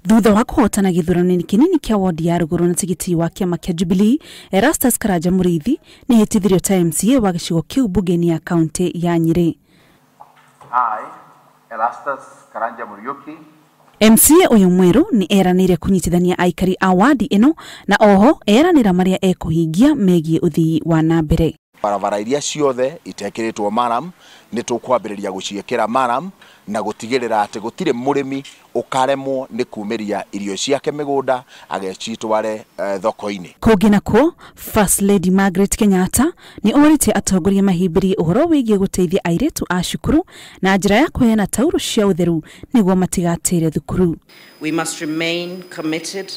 Thutha wa kũhotana gĩthurano-inĩ kĩnini kĩa wodi ya rũgũrũ na tigiti wa kĩama kĩa Jubilee, Erastus Karanja Mũrĩithi nĩ hĩtithirio ta MCA wa gĩcigo kĩu mbunge-inĩ ya kaunti ya Nyĩrĩ. I, Erastus Karanja Muriuki, MCA ũyũ mwerũ nĩ eranĩire kũnyitithania aikari a wadi ĩno na oho eranĩra marĩa ekũhingia megiĩ ũthii wa na mbere. Barabara iria ciothe itekĩrĩtwo maram nĩ tũkwambĩrĩria gũciĩkĩra maram na gũtigĩrĩra atĩ gũtirĩ mũrĩmi ũkaremwo nĩ kumĩria irio ciake mĩgũnda agecitware thoko-inĩ. Kũngĩ nakuo, First Lady Margaret Kenyatta nĩ orĩtie atongoria mahĩmbĩrie ũhoro wĩgiĩ gũteithia airĩtu a cukuru na njĩra ya kũheana taurũ cia ũtheru nĩguo matigatĩre thukuru. We must remain committed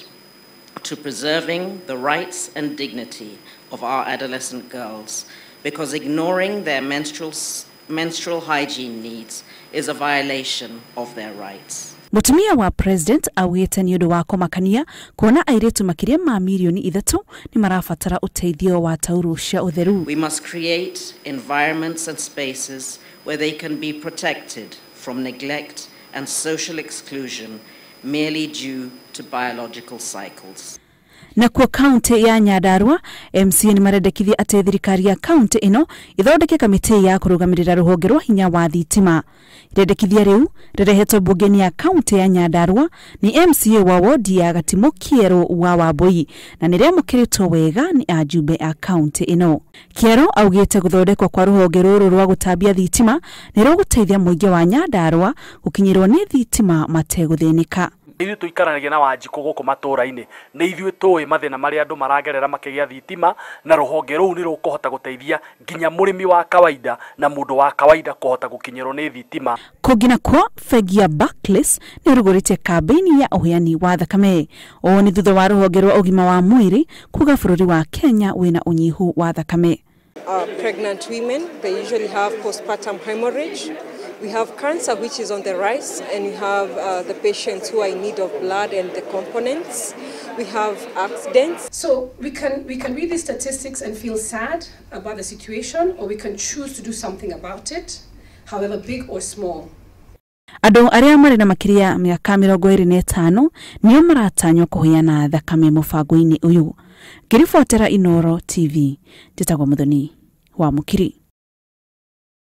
to preserving the rights and dignity of our adolescent girls, because ignoring their menstrual hygiene needs is a violation of their rights. Mũtumia wa president augĩte nĩ ũndũ wa kũmakania kuona airĩtu makĩria ma mirioni 3 nĩ marabatara ũteithio wa taurũ cia ũtheru. We must create environments and spaces where they can be protected from neglect and social exclusion merely due to biological cycles. Nakuo kaunti ya Nyandarua, MCA nĩ marendekithia atĩ thirikari ya kaunti ĩno ĩthondeke kamĩtĩ ya kũrũgamĩrĩra rũhonge rwa hinya wa thitima. Irendekithia rĩu rĩrehetwo mbunge-inĩ ya kaunti ya Nyandarua nĩ MCA wa wodi ya Gatimũ Kĩerũ wa Wambui na nĩ rĩamũkĩrĩtwo wega nĩ ajumbe a kaunti ĩno. Kĩerũ augĩte gũthondekwo kwa rũhonge rũrũ rwa gũtambia thitima nĩ rũgũteithia mũingĩ wa Nyandarua gũkinyĩrwo nĩ thitima mategũthĩnĩka. Ithuĩ tũikaranagia na Wanjikũ gũkũ matũra-inĩ nĩ ithuĩ tũĩ mathĩna marĩa andũ maragerera makĩgĩa thitima, na rũhonge rũu nĩ rũkũhota gũteithia nginya mũrĩmi wa kawaida na mũndũ wa kawaida kũhota gũkinyĩrwo nĩ thitima. Kũngĩ nakuo, bengi ya Barclays nĩ ĩrugũrĩtie kambĩini ya ũheani wa thakame. Ũũ nĩ thutha wa rũhonge rwa ũgima wa mwĩrĩ kuga bũrũri wa Kenya wĩna ũnyihu wa thakame. Pregnant women, they usually have postpartum hemorrhage. We have cancer, which is on the rise, and we have the patients who are in need of blood and the components. We have accidents. So we can read these statistics and feel sad about the situation, or we can choose to do something about it, however big or small. Andũ arĩa marĩ na makĩria mĩaka 25 nĩo maratanywo kũheana thakame mũbango-inĩ ũyũ. Ngĩribotera Inooro TV, njĩtagwo Muthoni wa Mũkiri.